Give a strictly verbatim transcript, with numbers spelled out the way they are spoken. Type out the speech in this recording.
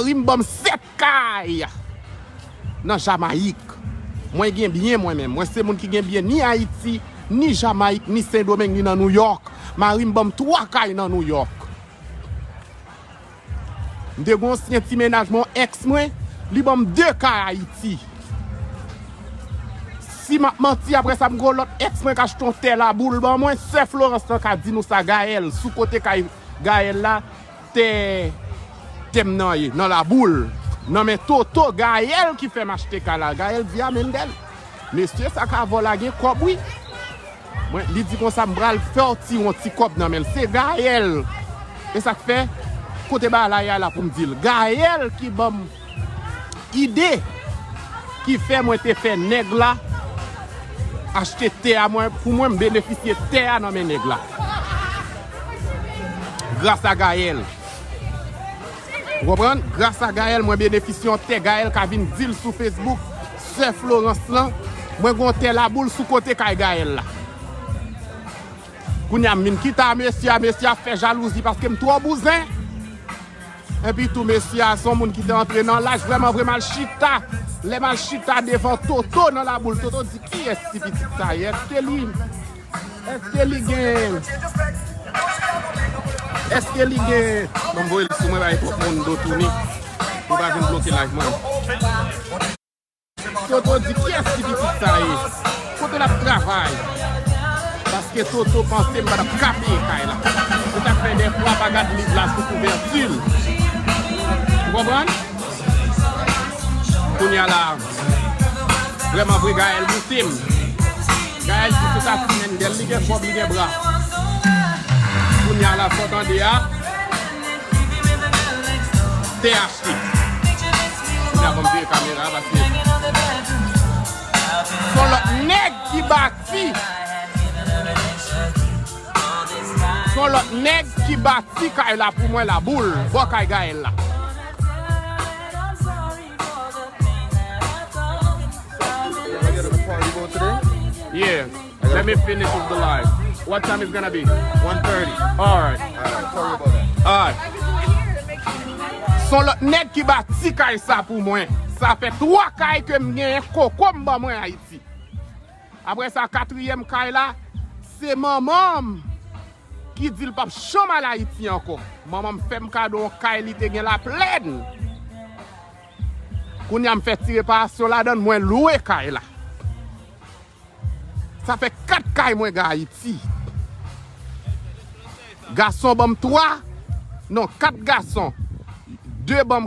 Mari m ban m sèt kay nan Jamayik. Mwen gen byen mwen menm. Mwen se moun ki gen byen ni Ayiti, ni Jamayik, ni Sendomeng, ni nan Nouyòk. Mari m ban m twa kay nan Nouyòk. M te gen yon ansyen ti mennaj mwen, èks mwen, li ban m de kay Ayiti. Si m ap manti, apre sa, m gen yon lòt èks mwen k achte yon tè Laboul ban mwen. Sè Florence lan ka di nou sa, Gaël, sou kote kay Gaël la, tè, tè m nan ye, nan Laboul. Nan men Toto, Gaël ki fè m achte kay la. Gaël di, a, Mendel, mesye sa k a vòlò a gen kòb, wi. Mwen, li di konsa, m pral fè w ti yon ti kòb nan men l. Se Gaël. E sa k fè, kote bagay la ye a la pou m di l. Gaël ki ban m ide ki fè mwen te fè nèg la achte tè a mwen, pou mwen m benefisye tè a nan men nèg la. Gras a Gaël. Ou konprann? Gras a Gaël, mwen benefisye yon tè Gaël ka vin di l sou Facebook, sè Florence lan, mwen gen yon tè Laboul sou kote kay Gaël la. Kounye a m vin kite a mesye a, mesye a ap fè jalouzi paske m twò bouzen. Epi tou, mesye a se yon moun ki te antre nan laj, vrèman vre, m al chita. Lè m al chita devan Toto nan Laboul, Toto di, kiyès ti pitit sa ye? Èske li, èske li gen, èske li gen, ban m voye l sou mwen, bay twòp moun do tounen. Pou pa vin bloke live mwen. Toto di, kiyès ki pitit sa ye? Kote l ap travay? Paske Toto panse m pa t ap ka peye kay la. Li t ap fè de fwa pa gad liv la sou kouvèti l. Ou konprann? Kounye a la, vrèman vre, Gaël boute m. Gaël di se sa ti Mendel, li gen kòb, li gen bra. Kounye a la, sa w tande a, te achte. Kounye a, ban m vire kamera a, paske se yon lòt nèg ki bati. Se yon lòt nèg ki bati kay la pou mwen, Laboul, bò kay Gaël la. Yeah. Let me finish with the live. What time is gonna be? One thirty. Alright. Alright. Sorry about that. Alright. Se yon lòt nèg ki bati kay sa pou mwen. Sa fè twa kay ke m genyen koko m ban mwen Ayiti. Apre sa, katriyèm kay la, se manman m ki di l p ap janm al Ayiti ankò. Manman m fè m kado yon kay, li te gen Laplèn. Kounye a m fè ti reparasyon ladan l, mwen lwe kay la. Sa fè kat kay mwen gen Ayiti. Gason ban m twa, non, kat gason. De ban m